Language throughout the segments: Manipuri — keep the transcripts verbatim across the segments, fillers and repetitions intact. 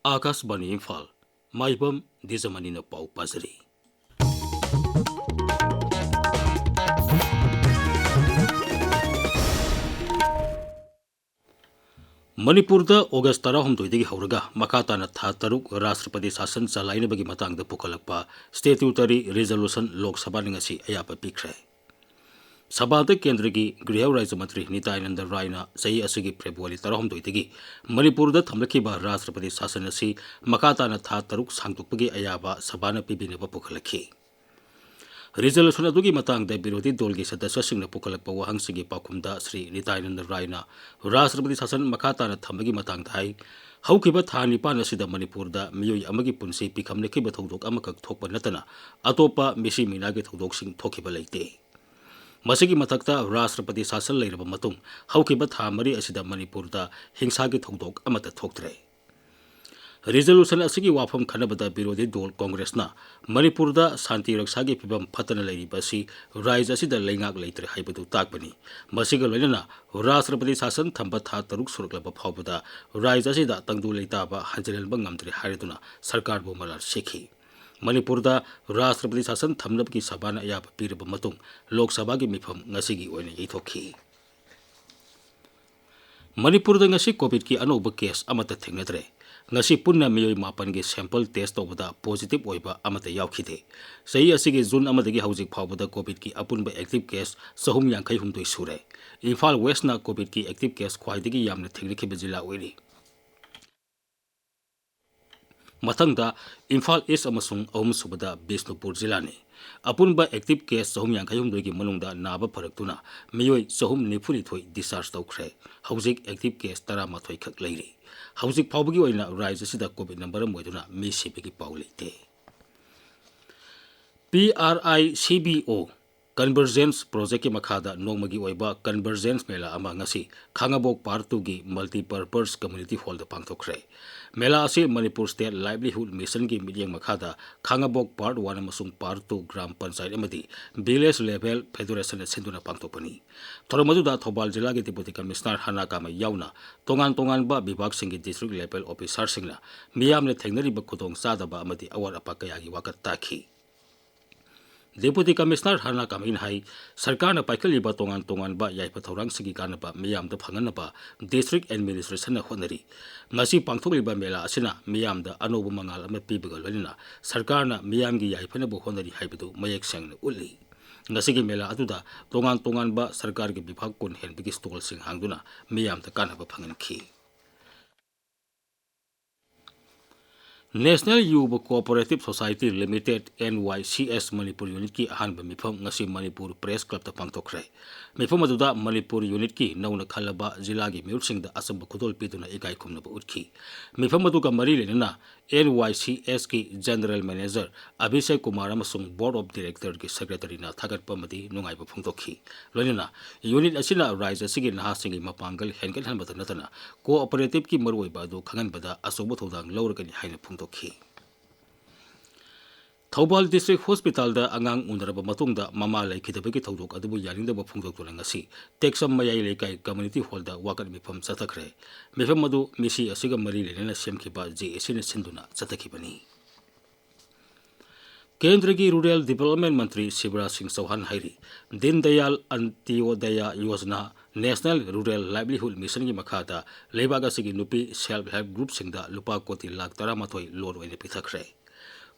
ꯑꯥꯀꯥꯁꯕꯥꯅꯤ ꯏꯝꯐꯥꯜ, ꯃꯥꯏꯕꯝ ꯗꯤꯖꯃꯅꯤꯅ ꯄꯥꯎ ꯄꯥꯖꯔꯤ꯫ ꯃꯅꯤꯄꯨꯔꯗ ꯑꯣꯒꯁ ꯇꯔꯥꯍꯨꯝꯗꯣꯏꯗꯒꯤ ꯍꯧꯔꯒ ꯃꯈꯥ ꯇꯥꯅ ꯊꯥ ꯇꯔꯨꯛ ꯔꯥꯁꯇ꯭ꯔꯄꯇꯤ ꯁꯥꯁꯟ ꯆꯂꯥꯏꯅꯕꯒꯤ ꯃꯇꯥꯡꯗ ꯄꯨꯈꯠꯂꯛꯄ statutory resolution ꯂꯣꯛ ꯁꯚꯥꯅ ꯉꯁꯤ ꯑꯌꯥꯕ ꯄꯤꯈ꯭ꯔꯦ꯫ ꯁꯚꯥꯗ ꯀꯦꯟꯗ꯭ꯔꯒꯤ ꯒ꯭ꯔꯤꯍ ꯔꯥꯖ꯭ꯌ ꯃꯟꯇ꯭ꯔꯤ ꯅꯤꯇꯥꯌꯥꯅꯟꯗ ꯔꯥꯏꯅ ꯆꯍꯤ ꯑꯁꯤꯒꯤ ꯐꯦꯕ꯭ꯔꯨꯋꯥꯔꯤ ꯇꯔꯥꯍꯨꯝꯗꯣꯏꯗꯒꯤ ꯃꯅꯤꯄꯨꯔꯗ ꯊꯝꯂꯛꯈꯤꯕ ꯔꯥꯁꯇ꯭ꯔꯄꯇꯤ ꯁꯥꯁꯟ ꯑꯁꯤ ꯃꯈꯥ ꯇꯥꯅ ꯊꯥ ꯇꯔꯨꯛ ꯁꯥꯡꯗꯣꯛꯄꯒꯤ ꯑꯌꯥꯕ ꯁꯚꯥꯅ ꯄꯤꯕꯤꯅꯕ ꯄꯨꯈꯠꯂꯛꯈꯤ꯫ Resolution ꯑꯗꯨꯒꯤ ꯃꯇꯥꯡꯗ ꯕꯤꯔꯣꯙꯤ ꯗꯣꯜꯒꯤ ꯁꯗꯁ꯭ꯌꯁꯤꯡꯅ ꯄꯨꯈꯠꯂꯛꯄ ꯋꯥꯍꯪꯁꯤꯡꯒꯤ ꯄꯥꯎꯈꯨꯝꯗ ꯁ꯭ꯔꯤ ꯅꯤꯇꯥꯌꯥꯅꯟꯗ ꯔꯥꯏꯅ ꯔꯥꯁꯇ꯭ꯔꯄꯇꯤ ꯁꯥꯁꯟ ꯃꯈꯥ ꯇꯥꯅ ꯊꯝꯕꯒꯤ ꯃꯇꯥꯡꯗ ꯍꯥꯏ, ꯍꯧꯈꯤꯕ ꯊꯥ ꯅꯤꯄꯥꯟ ꯑꯁꯤꯗ ꯃꯅꯤꯄꯨꯔꯗ ꯃꯤꯑꯣꯏ ꯑꯃꯒꯤ ꯄꯨꯟꯁꯤ ꯄꯤꯈꯝꯅꯈꯤꯕ ꯊꯧꯗꯣꯛ ꯑꯃꯈꯛ ꯊꯣꯛꯄ ꯅꯠꯇꯅ ꯑꯇꯣꯞꯄ ꯃꯤꯁꯤ ꯃꯤꯅꯥꯒꯤ ꯊꯧꯗꯣꯛꯁꯤꯡ ꯊꯣꯛꯈꯤꯕ ꯂꯩꯇꯦ꯫ ꯃꯁꯤꯒꯤ ꯃꯊꯛꯇ ꯔꯥꯁꯇ꯭ꯔꯄꯇꯤ ꯁꯥꯁꯟ ꯂꯩꯔꯕ ꯃꯇꯨꯡ ꯍꯧꯈꯤꯕ ꯊꯥ ꯃꯔꯤ ꯑꯁꯤꯗ ꯃꯅꯤꯄꯨꯔꯗ ꯍꯤꯡꯁꯥꯒꯤ ꯊꯧꯗꯣꯛ ꯑꯃꯠꯇ ꯊꯣꯛꯇ꯭ꯔꯦ꯫ Resolution ꯑꯁꯤꯒꯤ ꯋꯥꯐꯝ ꯈꯟꯅꯕꯗ ꯕꯤꯔꯣꯙꯤ ꯗꯣꯜ ꯀꯣꯡꯒ꯭ꯔꯦꯁꯅ ꯃꯅꯤꯄꯨꯔꯗ ꯁꯥꯟꯇꯤ ꯔꯛꯁꯥꯒꯤ ꯐꯤꯕꯝ ꯐꯠꯇꯅ ꯂꯩꯔꯤꯕ ꯑꯁꯤ ꯔꯥꯖ꯭ꯌ ꯑꯁꯤꯗ ꯂꯩꯉꯥꯛ ꯂꯩꯇ꯭ꯔꯦ ꯍꯥꯏꯕꯗꯨ ꯇꯥꯛꯄꯅꯤ꯫ ꯃꯁꯤꯒ ꯂꯣꯏꯅꯅ ꯔꯥꯁꯇ꯭ꯔꯄꯇꯤ ꯁꯥꯁꯟ ꯊꯝꯕ ꯊꯥ ꯇꯔꯨꯛ ꯁꯨꯔꯛꯂꯕ ꯐꯥꯎꯕꯗ ꯔꯥꯖ꯭ꯌ ꯑꯁꯤꯗ ꯇꯪꯗꯨ ꯂꯩꯇꯥꯕ ꯍꯟꯖꯤꯜꯍꯟꯕ ꯉꯝꯗ꯭ꯔꯦ ꯍꯥꯏꯔꯗꯨꯅ ꯁꯔꯀꯥꯔꯕꯨ ꯃꯔꯥꯜ ꯁꯤꯈꯤ꯫ ꯃꯅꯤꯄꯨꯔꯗ ꯔꯥꯁꯇ꯭ꯔꯄꯇꯤ ꯁꯥꯁꯟ ꯊꯝꯅꯕꯒꯤ ꯁꯚꯥꯅ ꯑꯌꯥꯕ ꯄꯤꯔꯕ ꯃꯇꯨꯡ ꯂꯣꯛ ꯁꯚꯥꯒꯤ ꯃꯤꯐꯝ ꯉꯁꯤꯒꯤ ꯑꯣꯏꯅ ꯌꯩꯊꯣꯛꯈꯤ꯫ ꯃꯅꯤꯄꯨꯔꯗ ꯉꯁꯤ ꯀꯣꯚꯤꯗꯀꯤ ꯑꯅꯧꯕ ꯀꯦꯁ ꯑꯃꯠꯇ ꯊꯦꯡꯅꯗ꯭ꯔꯦ꯫ ꯉꯁꯤ ꯄꯨꯟꯅ ꯃꯤꯑꯣꯏ ꯃꯥꯄꯟꯒꯤ sample test ꯇꯧꯕꯗ positive ꯑꯣꯏꯕ ꯑꯃꯠꯇ ꯌꯥꯎꯈꯤꯗꯦ꯫ ꯆꯍꯤ ꯑꯁꯤꯒꯤ ꯖꯨꯟ ꯑꯃꯗꯒꯤ ꯍꯧꯖꯤꯛ ꯐꯥꯎꯕꯗ ꯀꯣꯚꯤꯗꯀꯤ ꯑꯄꯨꯟꯕ active case ꯆꯍꯨꯝ ꯌꯥꯡꯈꯩ ꯍꯨꯝꯗꯣꯏ ꯁꯨꯔꯦ꯫ ꯏꯝꯐꯥꯜ ꯋꯦꯁꯅ ꯀꯣꯚꯤꯗꯀꯤ active case ꯈ꯭ꯋꯥꯏꯗꯒꯤ ꯌꯥꯝꯅ ꯊꯦꯡꯅꯈꯤꯕ ꯖꯤꯂꯥ ꯑꯣꯏꯔꯤ꯫ ꯃꯊꯪꯗ ꯏꯝꯐꯥꯜ ꯏꯁ ꯑꯃꯁꯨꯡ ꯑꯍꯨꯝꯁꯨꯕꯗ ꯕꯤꯁꯅꯨꯄꯨꯔ ꯖꯤꯂꯥꯅꯤ꯫ ꯑꯄꯨꯟꯕ active case ꯆꯍꯨꯝ ꯌꯥꯡꯈꯩ ꯍꯨꯝꯗꯣꯏꯒꯤ ꯃꯅꯨꯡꯗ ꯅꯥꯕ ꯐꯔꯛꯇꯨꯅ ꯃꯤꯑꯣꯏ ꯆꯍꯨꯝ ꯅꯤꯐꯨ ꯅꯤꯊꯣꯏ discharge ꯇꯧꯈ꯭ꯔꯦ꯫ ꯍꯧꯖꯤꯛ active case ꯇꯔꯥꯃꯥꯊꯣꯏ ꯈꯛ ꯂꯩꯔꯤ꯫ ꯍꯧꯖꯤꯛ ꯐꯥꯎꯕꯒꯤ ꯑꯣꯏꯅ ꯔꯥꯖ꯭ꯌ ꯑꯁꯤꯗ ꯀꯣꯚꯤꯗꯅ ꯃꯔꯝ ꯑꯣꯏꯗꯨꯅ ꯃꯤ ꯁꯤꯕꯒꯤ ꯄꯥꯎ ꯂꯩꯇꯦ꯫ P R I C B O Convergence Projectꯀꯤ ꯃꯈꯥꯗ ꯅꯣꯡꯃꯒꯤ ꯑꯣꯏꯕ Convergence ꯃꯦꯂꯥ ꯑꯃ ꯉꯁꯤ ꯈꯥꯉꯕꯣꯛ Part Twoꯒꯤ Multipurpose Community Hallꯗ ꯄꯥꯡꯊꯣꯛꯈ꯭ꯔꯦ꯫ ꯃꯦꯂꯥ ꯑꯁꯤ ꯃꯅꯤꯄꯨꯔ State Livelihood Missionꯒꯤ ꯃꯤꯠꯌꯦꯡ ꯃꯈꯥꯗ ꯈꯥꯉꯕꯣꯛ Part One ꯑꯃꯁꯨꯡ Part Two ꯒ꯭ꯔꯥꯝ ꯄꯟꯆꯥꯌꯠ ꯑꯃꯗꯤ Village Level Federationꯅ ꯁꯤꯟꯗꯨꯅ ꯄꯥꯡꯊꯣꯛꯄꯅꯤ꯫ ꯊꯧꯔꯝ ꯑꯗꯨꯗ ꯊꯧꯕꯥꯜ ꯖꯤꯂꯥꯒꯤ Deputy Commissioner ꯍꯅꯥ ꯀꯥꯃꯩ ꯌꯥꯎꯅ ꯇꯣꯉꯥꯟ ꯇꯣꯉꯥꯟꯕ ꯚꯤꯚꯥꯒꯁꯤꯡꯒꯤ District Level Officerꯁꯤꯡꯅ ꯃꯤꯌꯥꯝꯅ ꯊꯦꯡꯅꯔꯤꯕ ꯈꯨꯗꯣꯡꯆꯥꯗꯕ ꯑꯃꯗꯤ ꯑꯋꯥꯠ ꯑꯄꯥ ꯀꯌꯥꯒꯤ ꯋꯥꯀꯠ ꯇꯥꯈꯤ꯫ Deputy Commissioner ꯍꯅꯥ ꯀꯥꯃꯩꯅ ꯍꯥꯏ, ꯁꯔꯀꯥꯔꯅ ꯄꯥꯏꯈꯠꯂꯤꯕ ꯇꯣꯉꯥꯟ ꯇꯣꯉꯥꯟꯕ ꯌꯥꯏꯐ ꯊꯧꯔꯥꯡꯁꯤꯡꯒꯤ ꯀꯥꯟꯅꯕ ꯃꯤꯌꯥꯝꯗ ꯐꯪꯍꯟꯅꯕ District Administrationꯅ ꯍꯣꯠꯅꯔꯤ꯫ ꯉꯁꯤ ꯄꯥꯡꯊꯣꯛꯂꯤꯕ ꯃꯦꯂꯥ ꯑꯁꯤꯅ ꯃꯤꯌꯥꯝꯗ ꯑꯅꯧꯕ ꯃꯉꯥꯜ ꯑꯃ ꯄꯤꯕꯒ ꯂꯣꯏꯅꯅ ꯁꯔꯀꯥꯔꯅ ꯃꯤꯌꯥꯝꯒꯤ ꯌꯥꯏꯐꯅꯕ ꯍꯣꯠꯅꯔꯤ ꯍꯥꯏꯕꯗꯨ ꯃꯌꯦꯛ ꯁꯦꯡꯅ ꯎꯠꯂꯤ꯫ ꯉꯁꯤꯒꯤ ꯃꯦꯂꯥ ꯑꯗꯨꯗ ꯇꯣꯉꯥꯟ ꯇꯣꯉꯥꯟꯕ ꯁꯔꯀꯥꯔꯒꯤ ꯚꯤꯚꯥꯒ ꯀꯨꯟ ꯍꯦꯟꯕꯒꯤ stallꯁꯤꯡ ꯍꯥꯡꯗꯨꯅ ꯃꯤꯌꯥꯝꯗ ꯀꯥꯟꯅꯕ ꯐꯪꯍꯟꯈꯤ꯫ National Yuva Cooperative Society Limited, NYCS, Manipur Unitꯀꯤ ꯑꯍꯥꯟꯕ ꯃꯤꯐꯝ ꯉꯁꯤ ꯃꯅꯤꯄꯨꯔ Press Clubꯇ ꯄꯥꯡꯊꯣꯛꯈ꯭ꯔꯦ꯫ ꯃꯤꯐꯝ ꯑꯗꯨꯗ ꯃꯅꯤꯄꯨꯔ Unitꯀꯤ ꯅꯧꯅ ꯈꯜꯂꯕ ꯖꯤꯂꯥꯒꯤ ꯃꯤꯍꯨꯠꯁꯤꯡꯗ ꯑꯆꯝꯕ ꯈꯨꯗꯣꯜ ꯄꯤꯗꯨꯅ ꯏꯀꯥꯏ ꯈꯨꯝꯅꯕ ꯎꯠꯈꯤ꯫ ꯃꯤꯐꯝ ꯑꯗꯨꯒ ꯃꯔꯤ ꯂꯩꯅꯅ NYCSꯀꯤ General Manager ꯑꯚꯤꯁꯦꯛ ꯀꯨꯃꯥꯔ ꯑꯃꯁꯨꯡ Board of Directorꯒꯤ Secretaryꯅ ꯊꯥꯒꯠꯄ ꯑꯃꯗꯤ ꯅꯨꯡꯉꯥꯏꯕ ꯐꯣꯡꯗꯣꯛꯈꯤ꯫ ꯂꯣꯏꯅꯅ Unit ꯑꯁꯤꯅ ꯔꯥꯖ꯭ꯌ ꯑꯁꯤꯒꯤ ꯅꯍꯥꯁꯤꯡꯒꯤ ꯃꯄꯥꯡꯒꯜ ꯍꯦꯟꯒꯠꯍꯟꯕꯗ ꯅꯠꯇꯅ Cooperativeꯀꯤ ꯃꯔꯨꯑꯣꯏꯕ ꯑꯗꯨ ꯈꯪꯍꯟꯕꯗ ꯑꯆꯧꯕ ꯊꯧꯗꯥꯡ ꯂꯧꯔꯒꯅꯤ ꯍꯥꯏꯅ ꯐꯣꯡꯗꯣꯛꯈꯤ꯫ ꯊꯧꯕꯥꯜ District Hospitalꯗ ꯑꯉꯥꯡ ꯎꯅꯔꯕ ꯃꯇꯨꯡꯗ ꯃꯃꯥ ꯂꯩꯈꯤꯗꯕꯒꯤ ꯊꯧꯗꯣꯛ ꯑꯗꯨꯕꯨ ꯌꯥꯅꯤꯡꯗꯕ ꯐꯣꯡꯗꯣꯛꯇꯨꯅ ꯉꯁꯤ ꯇꯦꯛꯆꯝ ꯃꯌꯥꯏ ꯂꯩꯀꯥꯏ Community Hallꯗ ꯋꯥꯀꯠ ꯃꯤꯐꯝ ꯆꯠꯊꯈ꯭ꯔꯦ꯫ ꯃꯤꯐꯝ ꯑꯗꯨ ꯃꯤꯁꯤ ꯑꯁꯤꯒ ꯃꯔꯤ ꯂꯩꯅꯅ ꯁꯦꯝꯈꯤꯕ JACꯅ ꯁꯤꯟꯗꯨꯅ ꯆꯠꯊꯈꯤꯕꯅꯤ꯫ ꯀꯦꯟꯗ꯭ꯔꯒꯤ Rural Development ꯃꯟꯇ꯭ꯔꯤ ꯁꯤꯕꯔꯥꯖ ꯁꯤꯡ ꯆꯧꯍꯥꯟ ꯍꯥꯏꯔꯤ, ꯗꯤꯟ Dayal ꯑꯟꯇꯤꯌꯣꯗꯌꯥ Yojana, National Rural Livelihood Missionꯒꯤ ꯃꯈꯥꯗ ꯂꯩꯕꯥꯛ ꯑꯁꯤꯒꯤ ꯅꯨꯄꯤ Self Help Groupꯁꯤꯡꯗ ꯂꯨꯄꯥ ꯀꯣꯇꯤ ꯂꯥꯈ ꯇꯔꯥꯃꯥꯊꯣꯏ loan ꯑꯣꯏꯅ ꯄꯤꯊꯈ꯭ꯔꯦ꯫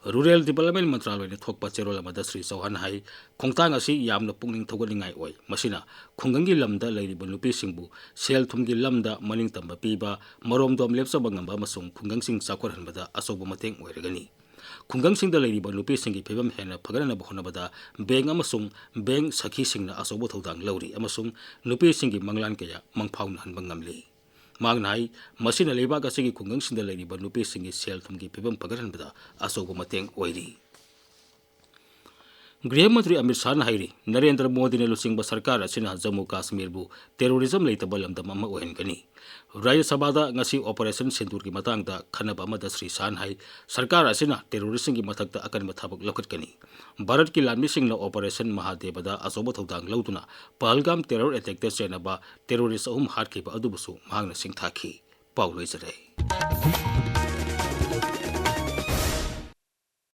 Rural Development ꯃꯟꯇ꯭ꯔꯥꯂꯣꯏꯅ ꯊꯣꯛꯄ ꯆꯦꯔꯣꯜ ꯑꯃꯗ ꯁ꯭ꯔꯤ ꯆꯧꯍꯥꯟꯅ ꯍꯥꯏ, ꯈꯣꯡꯊꯥꯡ ꯑꯁꯤ ꯌꯥꯝꯅ ꯄꯨꯛꯅꯤꯡ ꯊꯧꯒꯠꯅꯤꯡꯉꯥꯏ ꯑꯣꯏ꯫ ꯃꯁꯤꯅ ꯈꯨꯡꯒꯪꯒꯤ ꯂꯝꯗ ꯂꯩꯔꯤꯕ ꯅꯨꯄꯤꯁꯤꯡꯕꯨ ꯁꯦꯜ ꯊꯨꯝꯒꯤ ꯂꯝꯗ ꯃꯅꯤꯡ ꯇꯝꯕ ꯄꯤꯕ, ꯃꯔꯣꯝꯗꯣꯝ ꯂꯦꯞꯆꯕ ꯉꯝꯕ ꯑꯃꯁꯨꯡ ꯈꯨꯡꯒꯪꯁꯤꯡ ꯆꯥꯎꯈꯠꯍꯟꯕꯗ ꯑꯆꯧꯕ ꯃꯇꯦꯡ ꯑꯣꯏꯔꯒꯅꯤ꯫ ꯈꯨꯡꯒꯪꯁꯤꯡꯗ ꯂꯩꯔꯤꯕ ꯅꯨꯄꯤꯁꯤꯡꯒꯤ ꯐꯤꯕꯝ ꯍꯦꯟꯅ ꯐꯒꯠꯅꯕ ꯍꯣꯠꯅꯕꯗ bank ꯑꯃꯁꯨꯡ bank ꯁꯥꯈꯤꯁꯤꯡꯅ ꯑꯆꯧꯕ ꯊꯧꯗꯥꯡ ꯂꯧꯔꯤ ꯑꯃꯁꯨꯡ ꯅꯨꯄꯤꯁꯤꯡꯒꯤ ꯃꯪꯂꯥꯟ ꯀꯌꯥ ꯃꯪꯐꯥꯎꯅꯍꯟꯕ ꯉꯝꯂꯤ꯫ ꯃꯍꯥꯛꯅ ꯍꯥꯏ, ꯃꯁꯤꯅ ꯂꯩꯕꯥꯛ ꯑꯁꯤꯒꯤ ꯈꯨꯡꯒꯪꯁꯤꯡꯗ ꯂꯩꯔꯤꯕ ꯅꯨꯄꯤꯁꯤꯡꯒꯤ ꯁꯦꯜ ꯊꯨꯝꯒꯤ ꯐꯤꯕꯝ ꯐꯒꯠꯍꯟꯕꯗ ꯑꯆꯧꯕ ꯃꯇꯦꯡ ꯑꯣꯏꯔꯤ꯫ ꯒ꯭ꯔꯤꯍ ꯃꯟꯇ꯭ꯔꯤ ꯑꯃꯤꯠ ꯁꯥꯍꯅ ꯍꯥꯏꯔꯤ, ꯅꯔꯦꯟꯗ꯭ꯔ ꯃꯣꯗꯤꯅ ꯂꯨꯆꯤꯡꯕ ꯁꯔꯀꯥꯔ ꯑꯁꯤꯅ ꯖꯝꯃꯨ ꯀꯥꯁꯃꯤꯔꯕꯨ ꯇꯦꯔꯣꯔꯤꯖꯝ ꯂꯩꯇꯕ ꯂꯝꯗꯝ ꯑꯃ ꯑꯣꯏꯍꯟꯒꯅꯤ꯫ ꯔꯥꯖ꯭ꯌ ꯁꯚꯥꯗ ꯉꯁꯤ ꯑꯣꯄꯔꯦꯁꯟ ꯁꯤꯟꯗꯨꯔꯒꯤ ꯃꯇꯥꯡꯗ ꯈꯟꯅꯕ ꯑꯃꯗ ꯁ꯭ꯔꯤ ꯁꯥꯍꯅ ꯍꯥꯏ, ꯁꯔꯀꯥꯔ ꯑꯁꯤꯅ ꯇꯦꯔꯣꯔꯤꯁꯁꯤꯡꯒꯤ ꯃꯊꯛꯇ ꯑꯀꯟꯕ ꯊꯕꯛ ꯂꯧꯈꯠꯀꯅꯤ꯫ ꯚꯥꯔꯠꯀꯤ ꯂꯥꯟꯃꯤꯁꯤꯡꯅ ꯑꯣꯄꯔꯦꯁꯟ ꯃꯍꯥꯗꯦꯕꯗ ꯑꯆꯧꯕ ꯊꯧꯗꯥꯡ ꯂꯧꯗꯨꯅ ꯄꯍꯜꯒꯥꯝ ꯇꯦꯔꯣꯔ ꯑꯦꯇꯦꯛꯇ ꯆꯦꯟꯅꯕ ꯇꯦꯔꯣꯔꯤꯁ ꯑꯍꯨꯝ ꯍꯥꯠꯈꯤꯕ ꯑꯗꯨꯕꯨꯁꯨ ꯃꯍꯥꯛꯅ ꯁꯤꯡꯊꯥꯈꯤ꯫ ꯄꯥꯎ ꯂꯣꯏꯖꯔꯦ꯫